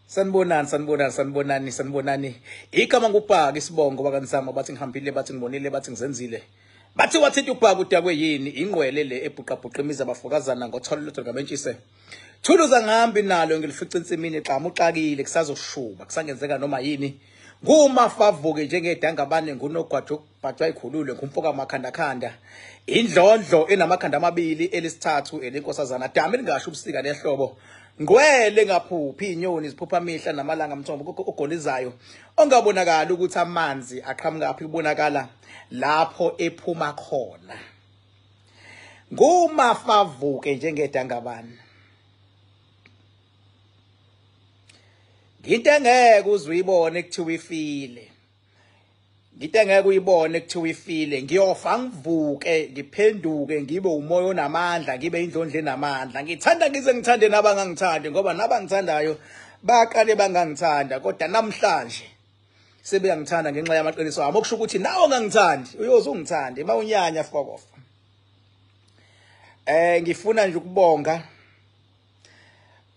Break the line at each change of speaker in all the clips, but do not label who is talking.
Sanibonani, sanibonani, sanibonani, sanibonani. Igama nguBhaka isibongo bakaNsama, bathi ngihambile, bathi ngibonile, bathi ngizenzile. Bathi wathinta uBhaka udakwe yini, ingqwele le ebhuqabhuqa imizi abafokazana ngotholo lutho ngamentshise. Thuluza ngihambi nalo ngilifica insimini xamu uxakile kusazoshuba kusangenzeka noma yini. Ngumafavuke njengedangabane ngunogwajo bhajwa ikhulule ngumfoka makhandakhanda. Indlondlo enamakhanda amabili elisithathu elenkosazana dama elingasho ubusika nehlobo. Ngqwele ngaphuphi inyoni ziphupha amihla namalanga mthombo ogolizayo ongabonakali ukuthi amanzi aqhamukaphi kubonakala lapho ephuma khona. Ngumafavuke njengedangabane. Into engeke uze uyibone kuthiwa ifile. Into engeke uyibone kuthiwa ifile. Ngiyofa ngivuke ngiphenduke ngibe umoya onamandla, ngibe indlondlo enamandla. Ngithanda ngize ngithande nabangangithandi ngoba nabangithandayo baqale bangangithanda, kodwa namhlanje sebeyangithanda ngenxa yamaqiniso ami. Okusho ukuthi nawe ongangithandi uyoze ungithande mawunyanya fokofa. Ngifuna nje ukubonga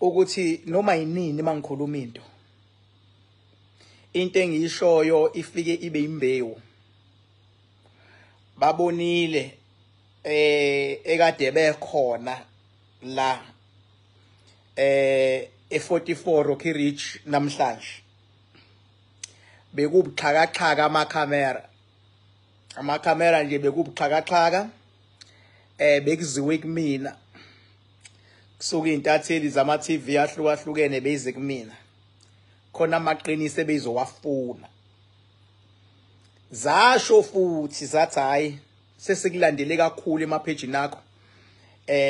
ukuthi noma yinini mangikhuluma into engiyishoyo ifike ibe imbewu. Babonile ekade bekhona la e44 Rocky Ridge namhlanje bekubuxhakaxhaka amakhamera nje bekubuxhakaxhaka bekuziwe kumina kusuka intatheli zama TV ahlukahlukene beze kumina khona amaqiniso ebezowafuna. Zasho futhi zathi hayi sesikulandele kakhulu emaphejini akho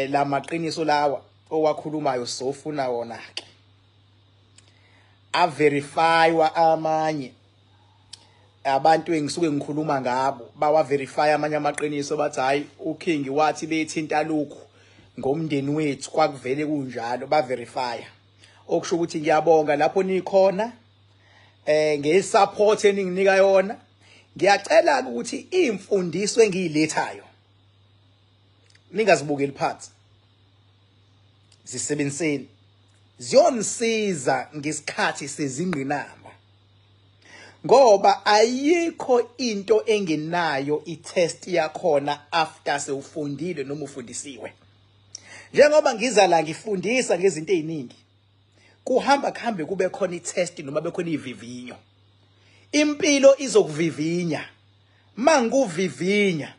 la maqiniso lawa owakhulumayo sofuna wona ke averifywa amanye abantu engisuke ngikhuluma ngabo bawa verify amanye amaqiniso bathi hayi uKing wathi bethinta lokhu ngomndeni wethu kwakuvele kunjalo, ba verify. Okusho ukuthi ngiyabonga lapho nikhona ngesupport eninginika yona. Ngiyacela ukuthi imfundiso engiyilethayo ningazibukeli phansi, zisebenziseni, ziyonisiza ngesikhathi sezingqinamba, ngoba ayikho into engenayo itest yakhona after sewufundile noma ufundisiwe. Njengoba ngiza la ngifundisa ngezinto eziningi, kuhamba kuhambe kube khona itest noma bekhona ivivinyo. Impilo izokuvivinya. Mangikuvivinya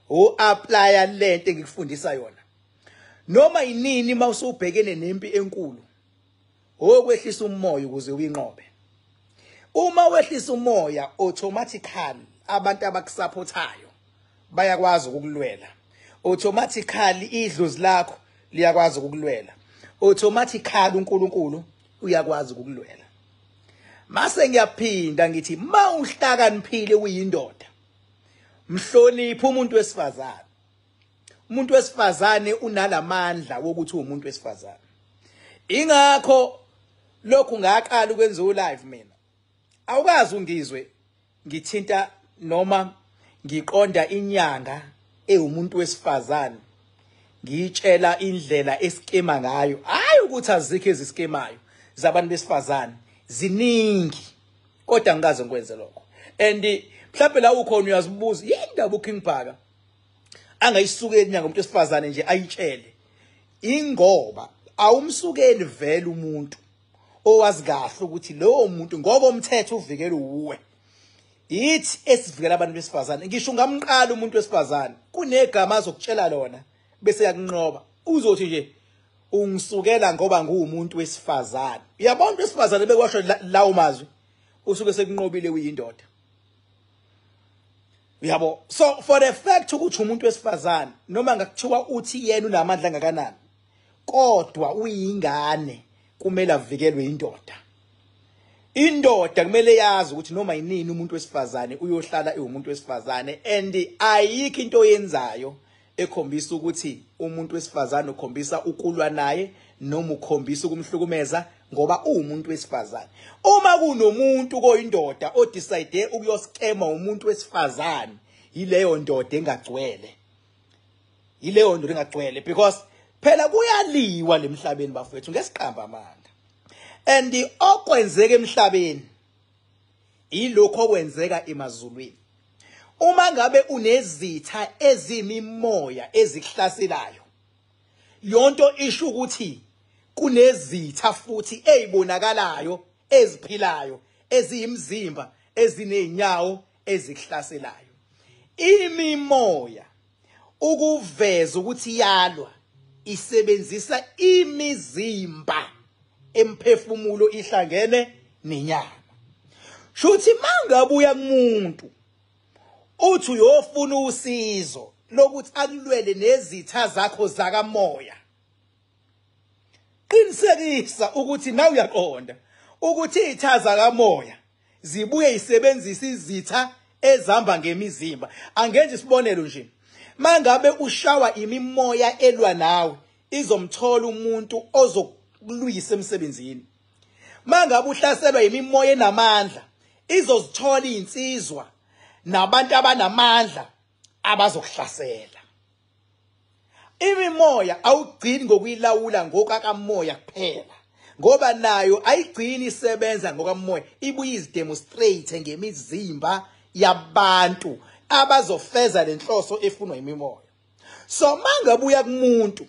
uapply lento engikufundisa yona. Noma yinini mawusubhekene nempi enkulu, okwehlisa umoya ukuze uyinqobe. Uma wehlisa umoya automatically abantu abakusupportayo bayakwazi ukukulwela. Automatically idlozi lakho liyakwazi ukukulwela. Automatically uNkulunkulu uyakwazi ukukulwela. Mase ngiyaphinda ngithi mawuhlakaniphile uyindoda, mhloniphe umuntu wesifazane. Umuntu wesifazane unalamandla wokuthi umuntu wesifazane. Ingakho lokhu ngaqala ukwenza ulive mina. Awukazi ungizwe ngithinta noma ngiqonda inyanga ewumuntu wesifazane ngiyitshela indlela eskema ngayo. Hayi ukuthi azikho eziskemayo zabantu besifazane, ziningi, kodwa ngikaze ngikwenze lokho. And mhlawumbe la ukhona uyazibuza yini ndaba uKing Bhaka angayisukeli inyanga umuntu wesifazane nje ayitshele. Ingoba awumsukeli vele umuntu owazi kahle ukuthi lowo muntu ngokomthetho uvikela uwe. Yithi esivikela abantu besifazane. Ngisho ungamqala umuntu wesifazane kunegama azokutshela lona bese yakunqoba. Uzothi nje ungisukela ngoba nguwumuntu wesifazane. Uyabona umuntu wesifazane bekwasho lawo mazwi usuke sekunqobile uyindoda. Uyabo? So for the fact ukuthi umuntu wesifazane noma ngakuthiwa uthi yena unamandla angakanani, kodwa uyingane kumele avikelwe indoda. Indoda kumele yazi ukuthi noma yinini umuntu wesifazane uyohlala ewumuntu wesifazane, and ayikho into oyenzayo ekhombisa ukuthi umuntu wesifazane ukhombisa ukulwa naye noma ukhombisa ukumhlukumeza ngoba uwumuntu wesifazane. Uma kunomuntu koyindoda odecide ukuyoskema umuntu wesifazane, yileyo ndoda engagcwele. Yileyo ndoda engagcwele because phela kuyaliwa lemhlabeni bafowethu ngesiqamba amanga. And okwenzeka emhlabeni ilokho okwenzeka emazulwini. Uma ngabe unezitha ezimimoya ezikuhlaselayo, yonto isho ukuthi kunezitha futhi ezibonakalayo, eziphilayo, eziyimzimba, ezinenyawo ezikuhlaselayo. Imimoya ukuveza ukuthi iyalwa isebenzisa imizimba emphefumulo ihlangene nenyama. Shuthi mangabuya kumuntu uthi uyofuna usizo lokuthi akulwele nezitha zakho zakamoya, qinisekisa ukuthi nawe uyaqonda ukuthi izitha zakamoya zibuye isebenzisa izitha ezihamba ngemizimba. Angenze isibonelo nje, mangabe ushawa imimoya elwa nawe, izomthola umuntu ozokulwisa emsebenzini. Mangabe uhlaselwa imimoya enamandla, izozithola insizwa nabantu abanamandla abazokuhlasela. Imimoya awugcini ngokuyilawula ngokakamoya kuphela, ngoba nayo ayigcini isebenza ngokamoya, ibuye izidemonstrate ngemizimba yabantu abazofeza lenhloso efunwa imimoya. So mangabuya kumuntu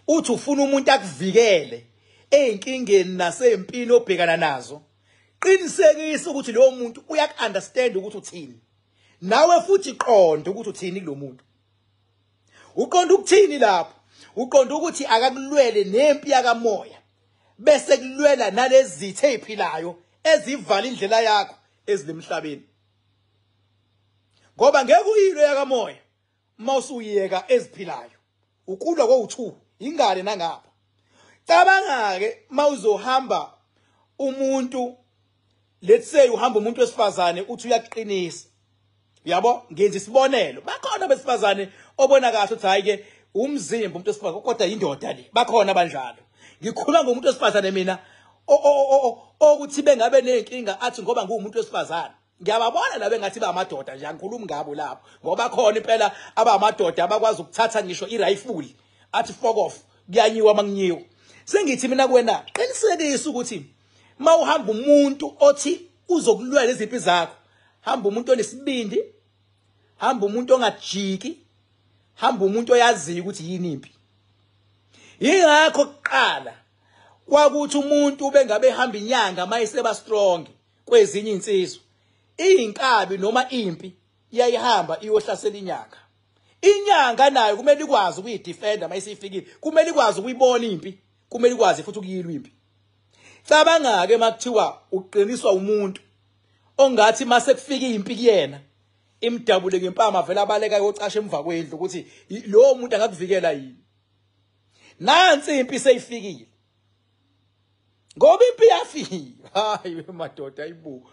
uthi ufuna umuntu akuvikele ey'nkingeni nasempini obhekana nazo, qinisekisa ukuthi lowo muntu uyaku-understand ukuthi uthini, nawe futhi qonda ukuthi uthini kulo muntu. Uqonda ukuthini lapho? Uqonda ukuthi akakulwele nempi yakamoya, bese kulwela nalezitha eziphilayo ezivala indlela yakho ezilemhlabeni. Ngoba ngeke uyilwe yakamoya uma usuyeka eziphilayo, ukulwa kowu2 ingane nangapha. Cabanga ke mawuzohamba umuntu, let's say uhamba umuntu wesifazane uthi uyaqinisa, yabo, ngenza isibonelo, bakhona besifazane obona kahle ukuthi hayi ke umzimba umuntu wesifazane kodwa indoda le, bakhona abanjalo. Ngikhuluma ngomuntu wesifazane mina okuthi bengabe nenkinga athi ngoba ngumuntu wesifazane. Ngiyababona laba engathi bamadoda nje, angikhulumi ngabo lapho, ngoba khona impela abamadoda abakwazi ukuthatha ngisho irifle athi fuck off, kuyanyiwa manginyiwa. Sengithi mina kuwena, qinisekisa ukuthi mawuhamba umuntu othi uzokulwela izimpi zakho, hamba umuntu onesibindi, hamba umuntu ongajiki, hamba umuntu oyaziyo ukuthi yini impi. Ingakho kuqala kwakuthi umuntu bengabe ehamba inyanga mayiseba strong kwezinye insizwa, inkabi noma impi iyayihamba iyohlasela inyanga. Inyanga nayo kumele ikwazi ukuyidefenda mayisifikile, kumele ikwazi ukuyibona impi, kumele ikwazi futhi ukuyilwa impi. Cabanga ke makuthiwa uqiniswa umuntu ongathi mase kufika impi kuyena imdabule ngempama vela abaleka yocasha emva kwendlu, ukuthi lo muntu angakuvikela yini. Nansi impi seyifikile, ngoba impi yafika. Hayi madoda, ayibu,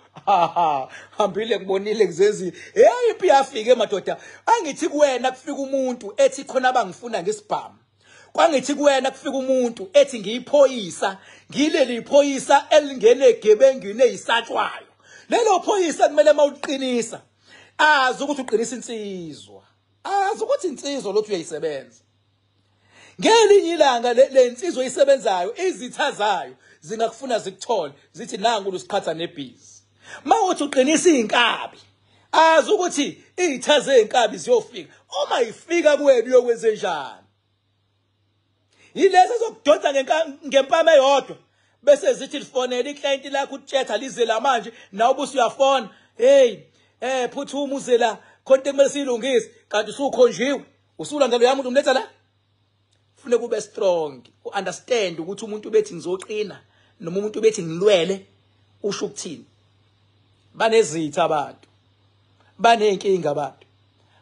hambile ngibonile ngizezi. Hey, impi yafika madoda. Angithi kuwena kufika umuntu ethi khona abangifuna ngesibhamu, kwangithi kuwena kufika umuntu ethi ngiyiphoyisa, ngileli iphoyisa elingene egebengwini ezisatshwayo. Lelo phoyisa kumele mawuqinisa azi ukuthi uqinisa insizwa, azi ukuthi insizwa lothu uyayisebenza. Ngelinye ilanga le nsizwa isebenzayo, izitha zayo zingakufuna zikuthole, zithi nangu lusiqhatha nebhizi. Mawuthi uqinisa inkabi, azi ukuthi izitha zeinkabi ziyofika. Uma ifika kuwena uyokwenze njani? Yilezi zokudonsa ngempama eyodwa bese zithi lifonele iclient lakho utshetha lize la manje, nawe ubusuyafona, hey phuthuma uze la, khona into ekumele siyilungise, kanti usukhonjiwe, usulandela uyamuntu umletha la. Kufuneka ube strong, uunderstand ukuthi umuntu bethi ngizoqina noma umuntu bethi ngilwele usho ukuthini. Banezitha abantu, banenkinga abantu,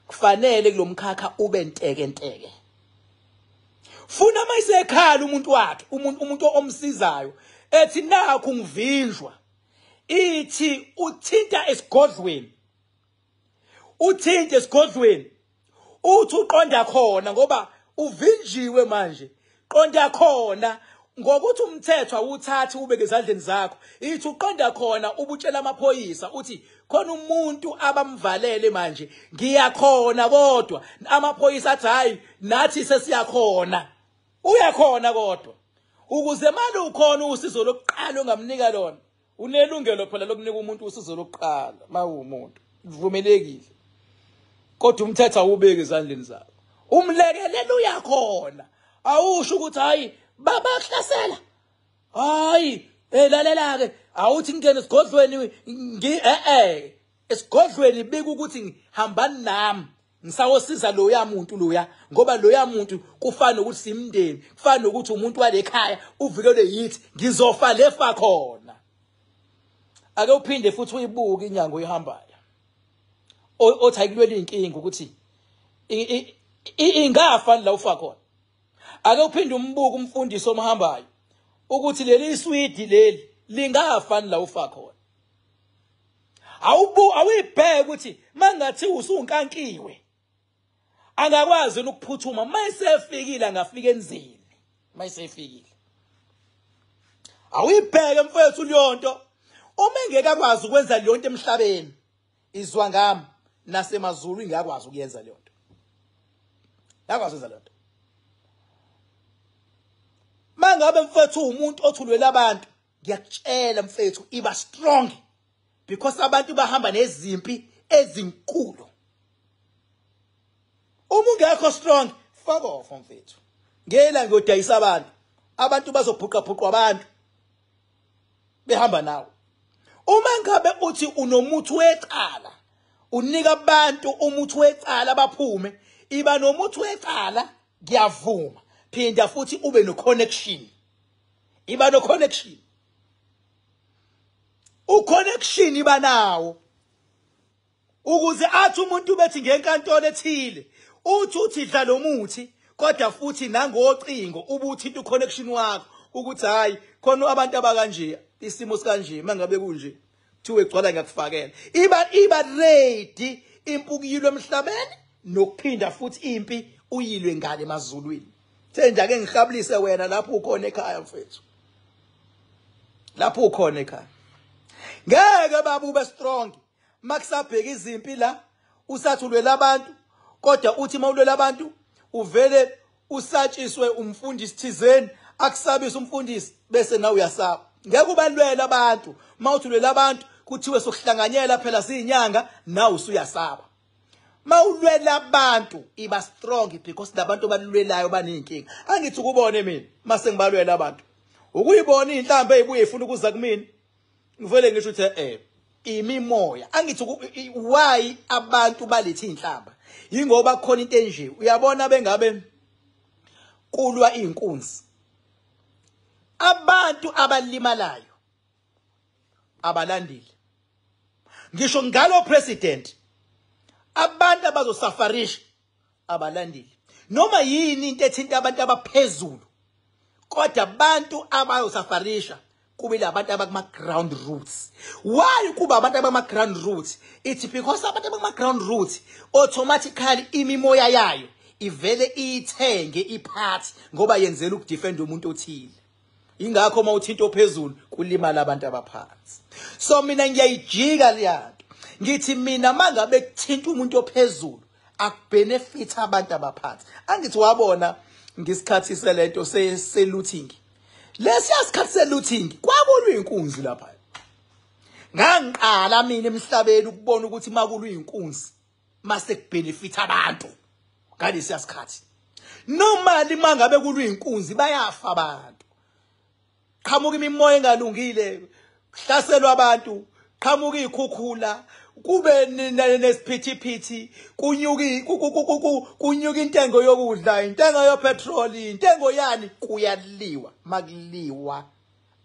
kufanele kulomkhakha ube nteke nteke. Funa mayisekhala umuntu wakhe, umuntu omsizayo ethi nakho ngivinjwa, ithi uthinta esigodlweni, uthinte esigodlweni, uthi uqonda khona ngoba uvinjiwe manje, qonda khona ngokuthi umthetho awuthathi ubeke ezandleni zakho. Ithi uqonda khona ubutshela amaphoyisa uthi khona umuntu abamvalele manje, ngiyakhona, kodwa amaphoyisa athi hayi nathi sesiyakhona. Uyakhona kodwa. Ukuze mali ukhona usizo lokuqala ongamnika lona. Unelungelo phela lokunika umuntu usizo lokuqala mawumuntu. Vumelekile. Kodwa umthetho awubeki ezandleni zakho. Umlekelelo uyakhona. Awusho ukuthi hayi babakuhlasela. Hayi, lalela ke, awuthi ngene esigodlweni ngi esigodlweni bika ukuthi hambani nami. Ngisawosiza loya muntu loya ngoba loya muntu kufana nokuthi simndeni, kufana nokuthi umuntu walekhaya uvikelwe yithi, ngizofa lefa khona. Ake uphinde futhi uyibuke inyango oyihambayo. Othi ayikulwela inkinga ukuthi ingafa la ufa khona. Ake uphinde umbuke umfundisi omhambayo ukuthi leli swidi leli lingafani la ufa khona. Awuyibheke ukuthi mangathi usunkankiwe angakwazi ukuphuthuma mayisefikile angafika enzini mayisefikile. Awuyibheke mfethu leyonto uma engeke akwazi ukwenza leyonto emhlabeni, izwa ngami nasemazulu ingakwazi ukuyenza leyonto. Yakwazi ukwenza leyonto. Mangabe mfethu umuntu othulwela abantu, ngiyakutshela mfethu iba strong because abantu bahamba nezimpi ezinkulu. Uma ungekho strong, fuck off mfethu. Ngela ngiyodayisa abantu. Abantu bazobhuqa-bhuqwa abantu behamba nawe. Uma ngabe uthi unomuthi wecala, unika abantu umuthi wecala baphume, iba nomuthi wecala ngiyavuma. Phinda futhi ube no connection. Iba no connection. U-connection iba nawo. Ukuze athi umuntu bethi ngenkantolo ethile, uthi idla lo muthi kodwa futhi nangocingo ubuthinta u-connection wakho ukuthi hayi khona abantu abakanje isimo sikanje mangabe kunje kuthiwe gcwala ngiyakufakela. Iba ready impukiyilwe emhlabeni nokuphinda futhi impi uyilwe ngale emazulwini. Thenja ake ngihlabulise wena lapho ukhona ekhaya mfethu. Lapho ukhona ekhaya. Ngeke baba ube strong makusabheka izimpi la usathulwela abantu, kodwa uthi mawulwela abantu uvele usatshiswe umfundisi thizeni akusabisa umfundisi bese nawe uyasaba. Ngeke ubalwela abantu mawuthulwela abantu kuthiwe sokuhlanganyela phela siyinyanga nawe usuyasaba. Mawulwela abantu iba strong because labantu abalwelayo baneyinkinga. Angithi ukubone mina mase ngibalwela abantu. Ukuyibona inhlambe ezibuye ifuna ukuza kumina. Ngivele ngisho ukuthi imimoya. Angithi why abantu balethe inhlamba? Yingoba khona into enje. Uyabona bengabe kulwa inkunzi. Abantu abalimalayo abalandile. Ngisho ngalo president abantu abazosafarisha abalandile. Noma yini into ethinta abantu abaphezulu, kodwa abantu abayosafarisha kube labantu abakuma ground roots. Why kuba abantu abakuma ground roots? It's because abantu abakuma ground roots automatically imimoya yayo ivele ithenge iphathi ngoba yenzela ukudefend umuntu othile. Ingakho uma uthinta ophezulu kulimala abantu abaphansi. So mina ngiyayijika leyanto. Ngithi mina mangabe kuthinta umuntu ophezulu akubenefit abantu abaphansi. Angithi wabona ngesikhathi selento se-looting. Lesiya sikhathi se-looting kwakulwa inkunzi lapha. Ngangiqala mina emhlabeni ukubona ukuthi makulwa inkunzi mase kubenefit abantu ngalesiya sikhathi. Normally mangabe kulwa inkunzi bayafa abantu. Qhamuka imimoya engalungile, kuhlaselwa abantu, qhamuka ikhukhula, kube nesiphithiphithi, kunyuka intengo yokudla, intengo yopetroli, intengo yani, kuyaliwa, makuliwa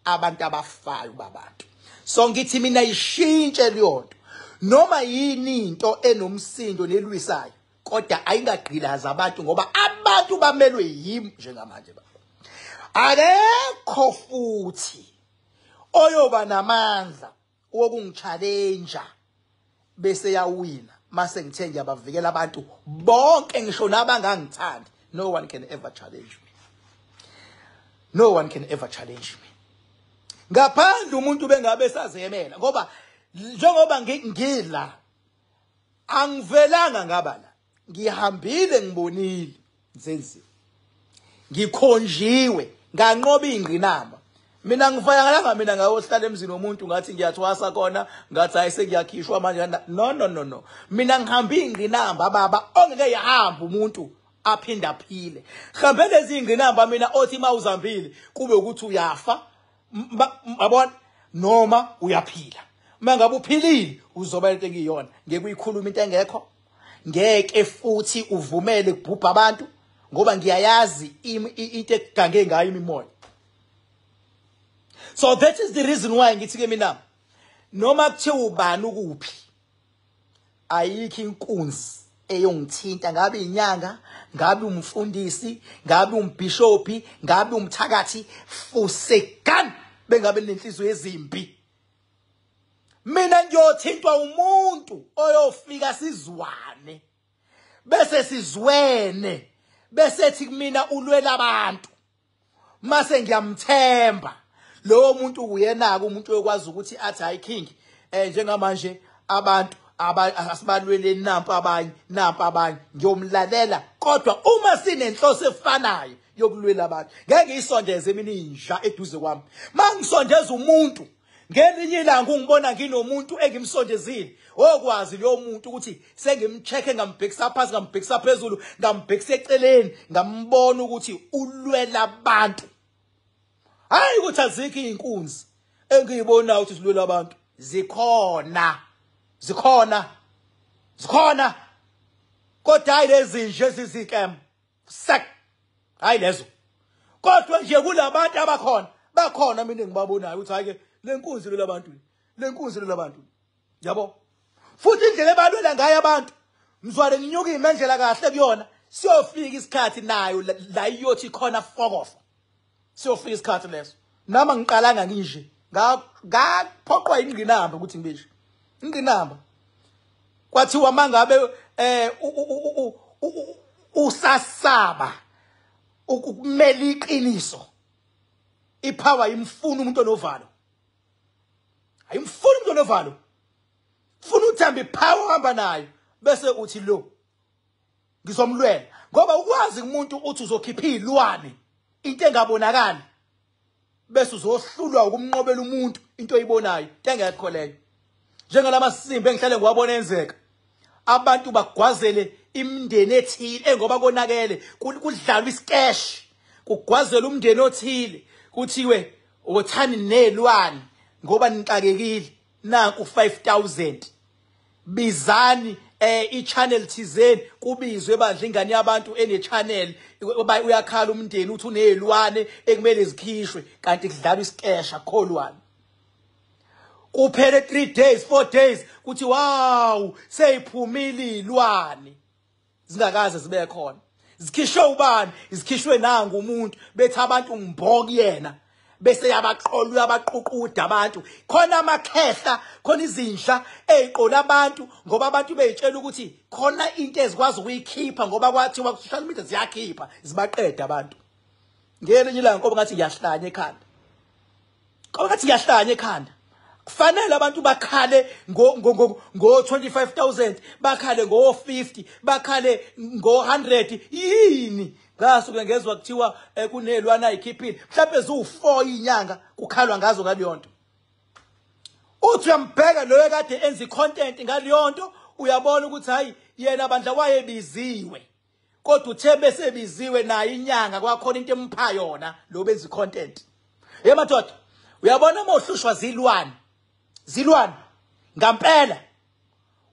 abantu abafayo babantu. So ngithi mina ishintshe leyonto. Noma yini into enomsindo nelwisayo, kodwa ayingagqilaza abantu ngoba abantu bamelwe yimi njengamanje baba. Akekho futhi oyoba namandla wokungichallenge bese yawina mase ngithe ngiyabavikela abantu bonke ngisho nabangangithandi. No one can ever challenge me. No one can ever challenge me. Ngaphandle umuntu bengabe sazemela ngoba njengoba ngila angivelanga ngaba la, ngihambile ngibonile nzenzi, ngikhonjiwe Nganqoba ingqinamba. Mina ngifayangalanga mina ngayohlala emzini womuntu ngathi ngiyathwasa khona, ngathi hayi sengiyakhishwa manje. No no no no. Mina ngihamba ingqinamba baba ongeke yahamba umuntu aphinda aphile. Hambe lezi ingqinamba mina othi mawuzambile kube ukuthi uyafa, yabona, noma uyaphila. Mangabe uphilile uzoba into engiyona. Ngeke uyikhuluma into engekho. Ngeke futhi uvumele kubhubha abantu ngoba ngiyayazi into ekugange ngayo imimoya. So that is the reason why ngithi ke mina noma kuthiwa ubani ukuphi ayikho inkunzi eyongithinta, ngabe inyanga, ngabe umfundisi, ngabe umbishopi, ngabe umthakathi, fusegan bengabe nenhliziyo ezimbi. Mina ngiyothintwa umuntu oyofika sizwane, bese sizwene, bese ethi kumina ulwela abantu, mase ngiyamthemba lowo muntu. Uyena ke umuntu oyokwazi ukuthi athi hayi king, njengamanje abantu asibalweleni, nampa abanye, nampa abanye, ngiyomlalela. Kodwa uma sinenhloso efanayo yokulwela abantu, ngeke ngiyisondeze mina inja eduze kwami. Mangisondeza umuntu ngelinye ilanga ungibona nginomuntu engimsondezile, okwazi lo muntu ukuthi sengimcheck, ngambhekisa phansi, ngambhekisa phezulu, ngambhekisa eceleni, ngambona ukuthi ulwela abantu. Hayi ukuthi azikho izinkunzi engiyibonayo ukuthi silwela abantu, zikhona, zikhona, zikhona, kodwa hayi lezi nje ezizikem sak, hayi lezo. Kodwa nje kulabantu abakhona, bakhona mina engibabonayo ukuthi hayi ke le nkunzi lwela abantu, le nkunzi lwela abantu, yabo. Futhi indlela ebalwela ngayo abantu, mzwane nginyuka imendlela kahle kuyona, siyofika isikhathi nayo la iyothi khona fokofo. Siyofika isikhathi leso. Noma ngiqalanga nginje, ngaphoqwa ingqinamba ukuthi ngibishe. Ingqinamba. Kwathiwa mangabe usasaba ukumela iqiniso, ipower imfuna umuntu onovalo. Ayimfuni umuntu onovalo. Funa uthemba ipower uhamba nayo bese uthi lo ngizomlwela, ngoba ukwazi umuntu uthi uzokhipha izilwane into engabonakali bese uzohlulwa ukumnqobela umuntu into oyibonayo, into engekho leyo. Njengalamasimba engihlale ngiwabona enzeka, abantu bagwazele imindeni ethile ngoba konakele, kudlalwa isikesh, kugwazela umndeni othile kuthiwe wothani nelwane ngoba nixakekile, nanku 5000 bizani i-channel thizeni, kubizwe bandla ingane yabantu ene-channel, uyakhala umndeni uthi unezilwane ekumele zikhishwe, kanti kudlalwa isikesh, akholwane. Kuphele 3 days 4 days kuthi wow seyiphumile ilwane, zingakaze zibe khona. Zikhishwe ubani? Zikhishwe nangu umuntu, bethi abantu ngibhoki yena, bese yabaqola uyabaququda abantu. Khona amakhehla, khona izinhla eziqola abantu ngoba abantu beyitshela ukuthi khona into ezikwazi ukuyikhipha ngoba kwathiwa ku social media ziyakhipha, zibaqeda abantu. Ngelinye ilanga ngoba ngathi ngiyahlanya ekhanda, ngoba ngathi ngiyahlanya ekhanda. Kufanele abantu bakhale ngo 25,000, bakhale ngo 50, bakhale ngo 100. Yini? Ngasuke ngezwa kuthiwa kunelwana ayikhiphile, mhlawumbe ziwu4 inyanga kukhalwa ngazo ngaleyo nto. Uthi uyambheka loyo kade enza icontent ngaleyo nto, uyabona ukuthi hayi yena bandla wayebiziwe, kodwa uthe bese biziwe naye inyanga kwakhona into empha yona lo benza icontent. Hey madoda, uyabona uma uhlushwa zilwane, zilwane ngampela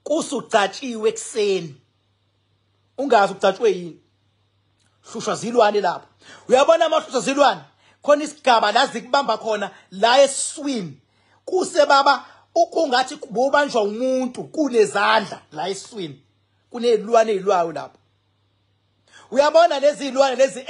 kusugcatshiwe ekseni, ungazi ukugcatshwe yini, hlushwa zilwane lapho. Uyabona uma uhlushwa zilwane khona isigaba la zikubamba khona la eswini, kuse baba ukungathi bobanjwa umuntu kunezandla la eswini, kunezilwane ezilwayo lapho. Uyabona lezi zilwane lezi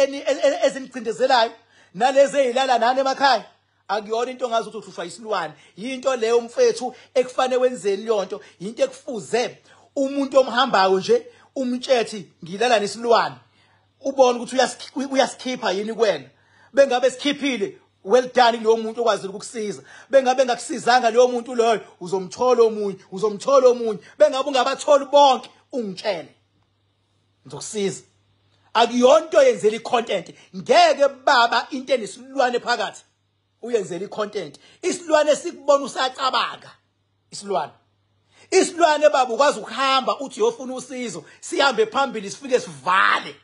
ezinicindezelayo nalezi ezilala nani emakhaya, akuyona into ongazi ukuthi uhlushwa isilwane. Yinto leyo mfethu ekufanele wenzeni leyo nto, into ekufuze umuntu omhambayo nje umtshethi ngilala nesilwane, ubone ukuthi uyasikhipha yini kuwena. Bengabe sikhiphile, well done kulowo muntu okwazile ukukusiza. Bengabe engakusizanga lowo muntu loyo, uzomthola omunye, uzomthola omunye. Bengabe ungabatholi bonke, ungitshele, ngizokusiza. Akuyonto yenzela icontent. Ngeke baba into enesilwane phakathi uyenzela icontent. Isilwane sikubona usacabanga. Isilwane. Isilwane baba ukwazi ukuhamba uthi uyofuna usizo, sihambe phambili sifike sivale.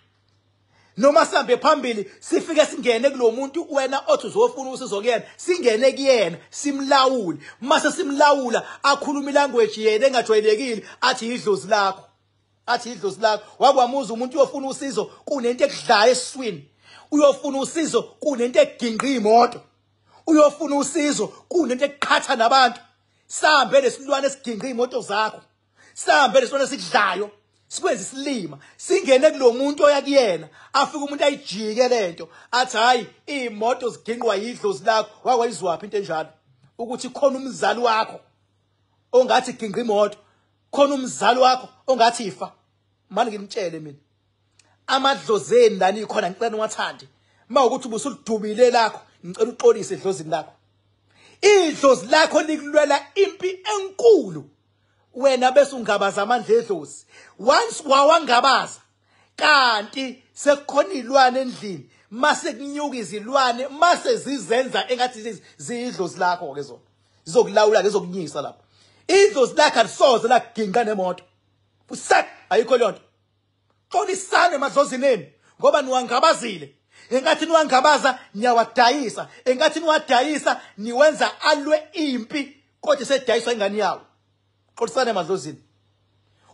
Noma sihambe phambili sifike singene kulomuntu wena othi uzofuna usizo kuyena, singene kuyena simlawule. Mase simlawula akhuluma ilanguage yena engajwayelekile, athi idlozi lakho. Athi idlozi lakho. Wakwamuza umuntu uyofuna usizo kunento ekudlayo esiswini. Uyofuna usizo kunento eginqa imoto. Uyofuna usizo kunento eqhatha nabantu. Sihambe lesilwane esiginqa imoto zakho. Sihambe lesilwane esidlayo. Sikwenza isilima. Singene kulomuntu oya kuyena. Afike umuntu ayijike lento. Athi hayi imoto ziginqwa yidlozi lakho. Wakwayizwaphi into enjalo? Ukuthi khona umzali wakho ongathi ginqa imoto. Khona umzali wakho ongathi ifa. Manje ngimtshele mina. Amadlozeni lani khona ngicela ungathandi. Mawukuthi ubusulidubile lakho, ngicela uxolise edlozini lakho. Idlozi lakho likulwela impi enkulu. Wena bese ungabaza amandla edlozi. Once wawangabaza kanti sekukhona izilwane endlini, mase kunyuka izilwane, mase zizenza engathi ziyidlozi lakho ke zona. Zizokulawula ke, zizokunyisa lapho. Idlozi lakho alisoze laginqa nemoto. Uset ayikho leyo nto. Xolisane emadlozini enu ngoba niwangabazile. Engathi niwangabaza niyawadayisa, engathi niwadayisa niwenza alwe impi kodwa sedayiswa ingane yawo. Xolisane emadlozini.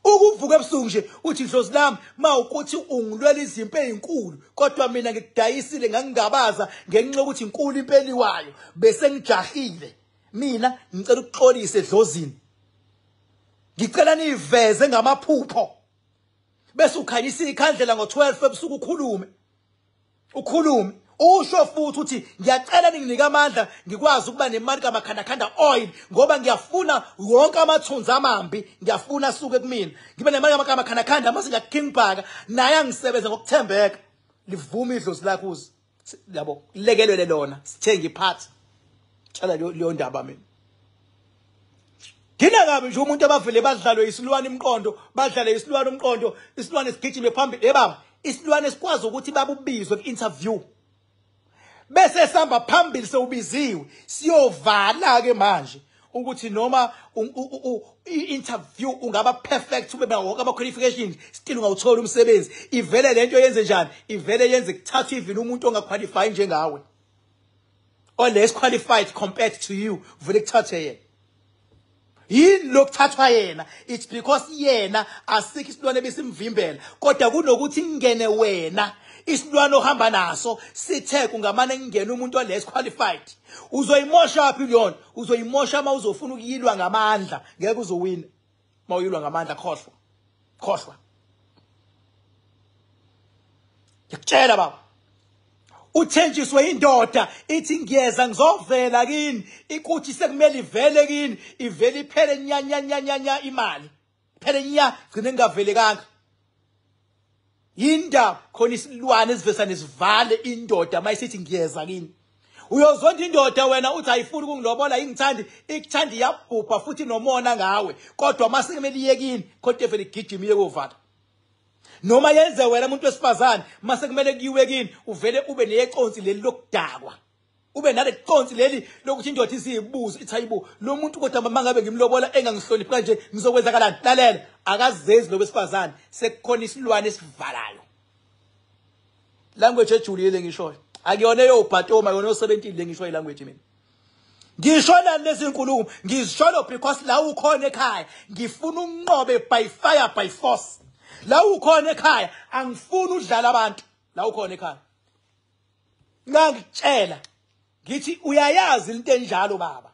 Ukuvuka ebusuku nje uthi idlozi lami mawukuthi ungilwela izimpi ezinkulu kodwa mina ngikudayisile ngangingabaza ngenxa yokuthi inkulu impeliwayo bese ngijahile. Mina ngicela ukuxolisa edlozini. Ngicela niveze ngamaphupho. Bese ukhanyisa ikhandlela ngo12 ebusuku ukhulume. Ukhulume usho futhi uthi ngiyacela ninginike amandla ngikwazi ukuba nemali kamakhandakhanda oil ngoba ngiyafuna wonke amathunzi amambi, ngiyafuna asuke kumina. Ngibe nemali kamakhandakhanda mase ngiya King Bhaka naye angisebenze ngokuthembeka. Livume idlozi lakho uze yabo lekelele lona sithenge iphathi. Tshela leyo ndaba mina. Ngina kabi nje umuntu abavele badlalwe isilwane imqondo, badlale isilwane umqondo, isilwane sigijime phambili. Eh baba, isilwane sikwazi ukuthi babubizwe ku-interview. Bese sihamba phambili sewubiziwe, siyovala ke manje ukuthi noma i-interview ungaba perfect ube nawo wonke ama qualifications still ungawuthola umsebenzi. Ivele lento yenze njani? Ivele yenze kuthathwe even umuntu ongaqualify njengawe. Or less qualified compared to you, vele kuthathwe yena. Yini lokuthathwa yena? It's because yena asikho isilwane besimvimbela, kodwa kunokuthi ingene wena isilwane ohamba naso sithe kungamane kungene umuntu less qualified. Uzoyimosha phi leyo? Uzoyimosha uma uzofuna ukuyilwa ngamandla, ngeke uzowina. Mawuyilwa ngamandla khohlwa. Khohlwa. Ngiyakutshela baba. Uthenjiswe indoda ithi ngiyeza ngizovela kini, ikuthi sekumele ivele kini, ivele iphele nya nya nya nya nya imali. Phele nya gcine ngingavelekanga. Yindaba khona isilwane esivesane sivale indoda mayisithi ngiyeza kini. Uyozonda indoda wena uthi ayifuni ukungilobola ingithandi, ikuthandi iyabhubha futhi nomona ngawe. Kodwa mase kumele iye kini, kodwa vele igijima iye kovala. Noma yenze wena umuntu wesifazane mase kumele kuyiwe kini, uvele ube neconsi leli lokudakwa. Ube nale consi leli lokuthi indoda isiyibuzo ithi hayibo lo muntu kodwa mangabe ngimlobola engangihloniphi kanje ngizokwenzakalani? Lalela, akazezi lo wesifazane, sekukhona isilwane esivalayo. Language ejulile ngishoyo. Akuyona eyobhatoma, yona yo17 le ngisho ilanguage mina. Ngisho nani lezi nkulumo, ngizisholo because la ukhona ekhaya, ngifuna unqobe by fire by force. La ukhona ekhaya, angifuni udlala abantu. La ukhona ekhaya. Ngangitshela ngithi uyayazi into enjalo baba.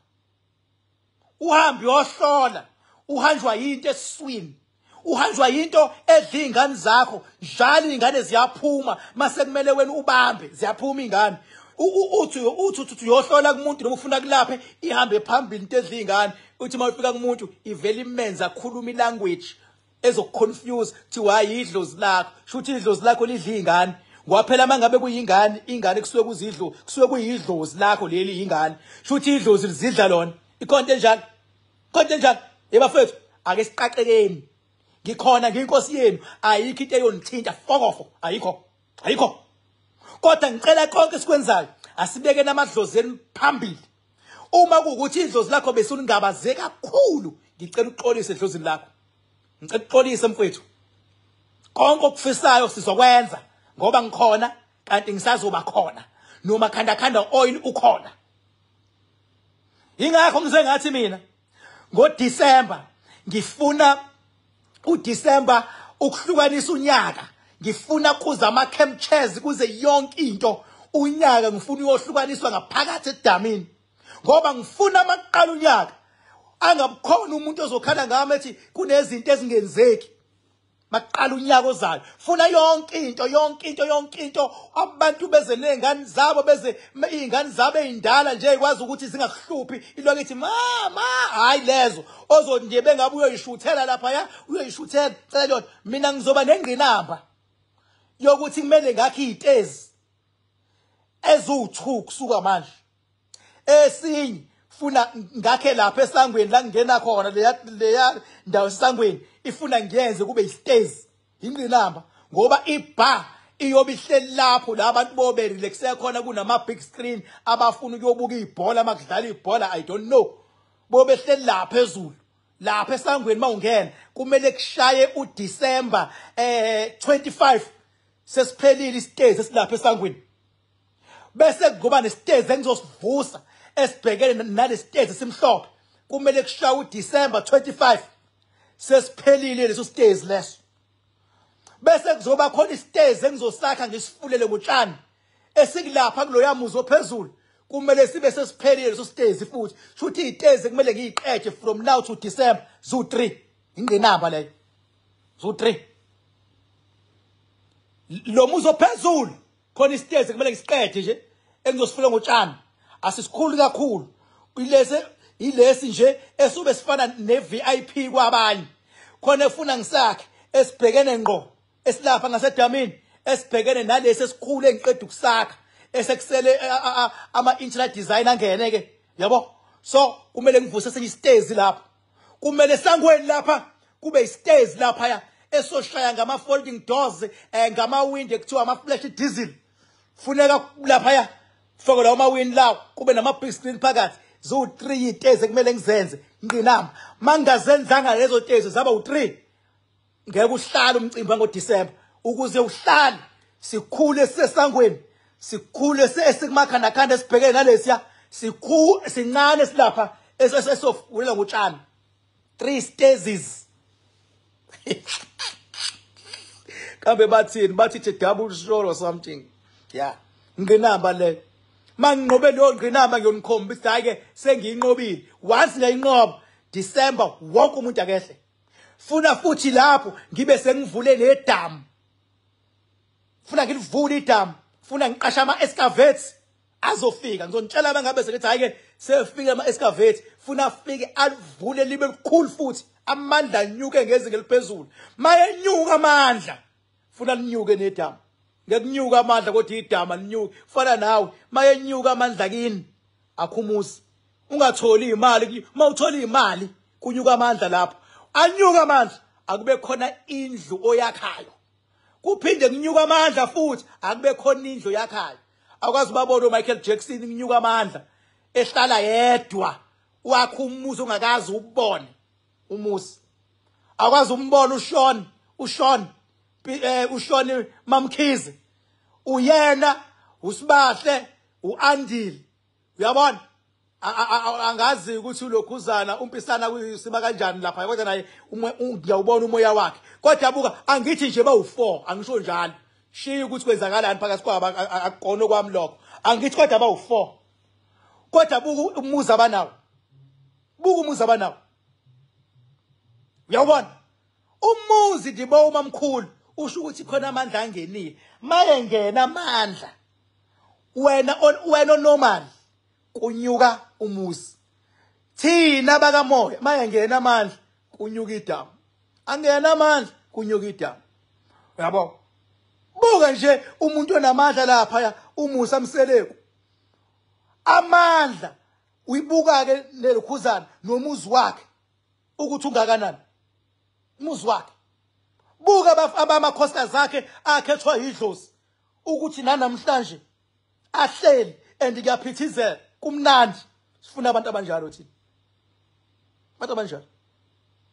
Uhambe uyohlola, uhanjwa yinto esiswini. Uhanjwa yinto edla izingane zakho, njalo izingane ziyaphuma mase kumele wena ubambe, ziyaphuma izingane. Uthi uthi uyohlola kumuntu noma ufuna kulaphe, ihambe phambili into edla izingane. Uthi mawufika kumuntu ivele imenza khuluma ilanguage ezokuconfuse, kuthiwa hayi idlozi lakho, shuthi idlozi lakho lidla izingane. Ngoba phela mangabe kuyingane, ingane kusuke kuzidlo, kusuke kuyidlozi lakho leli ingane. Shuthi idlozi lizidla lona. Ikhonto enjalo. Ikhonto enjalo. Yebafethu, ake siqaqekeni. Ngikhona ngiyinkosi yenu, ayikho into eyonithinta fokofo, ayikho. Ayikho. Kodwa ngicela konke esikwenzayo asibeke namadlozini phambili. Uma kuwukuthi idlozi lakho besulingabaze kakhulu, ngicela uxolise edlozini lakho. Ngicela uxolise mfowethu. Konke okufisayo sizokwenza ngoba ngikhona kanti ngisazoba khona. Noma khanda khanda oil ukhona. Ingakho ngize ngathi mina ngoDecember ngifuna uDecember ukuhlukanisa unyaka, ngifuna kuza ama camp chairs kuze yonke into unyaka ngifuna uyohlukaniswa ngaphakathi edamini, ngoba ngifuna amaqala unyaka angabukhona umuntu ozokhala ngami ethi kunezinto ezingenzeki. Maqala unyaka ozayo funa yonke into, yonke into, yonke into, abantu beze nezingane zabo, beze izingane zabo ezindala nje ikwazi ukuthi zingakuhluphi ilokhu ithi mama, hayi lezo ozothi nje bengabe uyoyishuthela lapha ya uyoyishuthela. Cela yona mina ngizoba nengqinamba yokuthi kumele ngakhe izitezi eziwu2 kusuka manje. Esinye funa ngakhe lapha esangweni la ngena khona leya ndawo esangweni ifuna ngiyenze kube isitezi, ingqinamba, ngoba ibar iyobe ihleli lapho la abantu bobe relaxe khona, kunama big screen abafuna ukuyobuka ibhola makudlala ibhola, I don't know, bobe hleli lapha phezulu lapha esangweni. Mawungena kumele kushaye uDecember 25 sesiphelile isitezi esilapha esangweni, bese kuba nesitezi engizosivusa esibhekene nalesitezi simhlophe, kumele kushaye uDecember 25 sesiphelile leso sitezi leso. Bese kuzoba khona isitezi engizosakha ngisifulele ngotshani esikulapha kuloya muzi ophezulu, kumele sibe sesiphelile leso sitezi futhi. Shuthi izitezi kumele ngiyiqede from now to December zu3, ingqinamba leyo zu3. Lo muzi ophezulu khona isitezi kumele ngisiqede nje engizosifula ngotshani, asisikhulu kakhulu, ilesi nje esube sifana ne-VIP kwabanye. Khona efuna ngisakhe esibhekene ngqo esilapha ngasedamini, esibhekene nalesi esikhulu engiqeda ukusakha esekusele ama-interior design angene ke, yabo. So kumele ngivuse esinye isitezi lapha, kumele sangweni lapha kube isitezi lapha esoshaya ngama folding doors, ngama window ekuthiwa ama flash diesel, funeka lapha faka lawo mawindi lawo kube nama big screen phakathi. Zo3 izitezi kumele ngizenze ngqinamba. Mangazenzanga lezo tezi zaba u3 ngeke uhlale umcimbi ngoDecember. Ukuze uhlale sikhule sesangweni, sikhule esikumakhanda khanda esibhekene nalesiya, sikhule sincane silapha esofulela ngotshani. 3 stages. Kambe bathini? Bathi it's a double show or something. Yeah, ngqinamba le. Manginqobe leyo ngqinamba ngiyonikhomba hayi ke sengiyinqobile. Once ngiyinqoba December wonke umuntu akehle. Funa futhi lapho ngibe sengivule nedamu. Funa ngilivule idamu, funa ngiqasha ama excavates azofika. Ngizonitshela abangabe sekithi hayi ke sefika ama excavates, funa afike alivule libe likhulu futhi amandla anyuke ngezinga eliphezulu. Mayenyuka amandla funa linyuke nedamu. Ngekunyuka amandla kodwa idama linyuke. Fana nawe mayenyuka amandla kini akhumusi. Ungatholi imali, mawuthola imali kunyuka amandla lapho. Anyuka amandla akube khona indlu oyakhayo. Kuphinde kunyuka amandla futhi akube khona indlu yakhayo. Akwazi ubabona uMichael Jackson kunyuka amandla ehlala yedwa wakho umuzi ongakazi ubone umuzi. Akwazi umbona uShon uShon Mamkhize, uyena uSibahle uAndile, uyabona. Angazi ukuthi ulokhuzana umpisana kuyisima kanjani lapha, kodwa naye ngiyawubona umoya wakhe. Kodwa buka angithi nje bawu4, angisho njalo, shiya ukuthi kwenzakalani phakathi kwabo, akukona kwami lokho. Angithi kodwa bawu4, kodwa buka umuzi abanawo, buka umuzi abanawo, uyawubona umuzi ndibo umamkhulu. Usho ukuthi khona amandla angenile. Maye ngena amandla wena normal kunyuka umuzi. Thina bakamoya maye ngena amandla kunyuka idamu, angena amandla kunyuka idamu, uyabo. Buka nje umuntu onamandla lapha uMusa Mseleku, amandla uyibuka ke lelokhuzana nomuzi wakhe ukuthi ungakanani umuzi wakhe. Buka abamakhosikazi akhe akhethwa yidlozi, Ukuthi nanamhlanje ahleli and kuyaphithizela kumnandi. Sifuna abantu abanjalo thina, abantu abanjalo,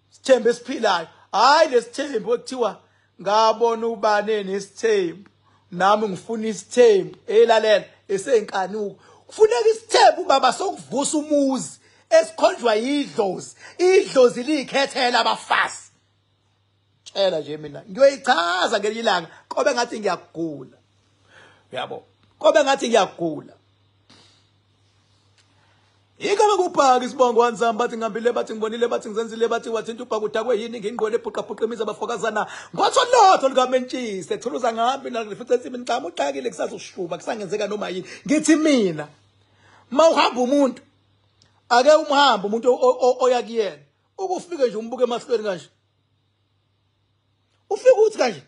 sithembe esiphilayo, hayi lesithembu ekuthiwa ngabona ubane nesithembu, nami ngifuna isithembu. Elalela esenkanuko, kufuneka isithembu baba sokuvusa umuzi esikhonjwa yidlozi. Idlozi liyikhethela abafazi. Tshela nje mina ngiyoyichaza ngelinye ilanga, kobe ngathi ngiyagula, uyabo, kobe ngathi ngiyagula. Igama kubhaka isibongo wanzamba, bathi ngihambile, bathi ngibonile, bathi ngizenzile, bathi wathinta ubhaka udakwe yini, ngingqwele ebhuqabhuqa imizi abafokazana ngotho lotho likamentshise thuluza ngihambi nalifice ensimini cha uxakile kusazoshuba kusangenzeka noma yini. Ngithi mina mawuhamba umuntu ake umhambe umuntu oya kuyena ukufike nje umbuke emahlweni kanje, ufike uthi kanje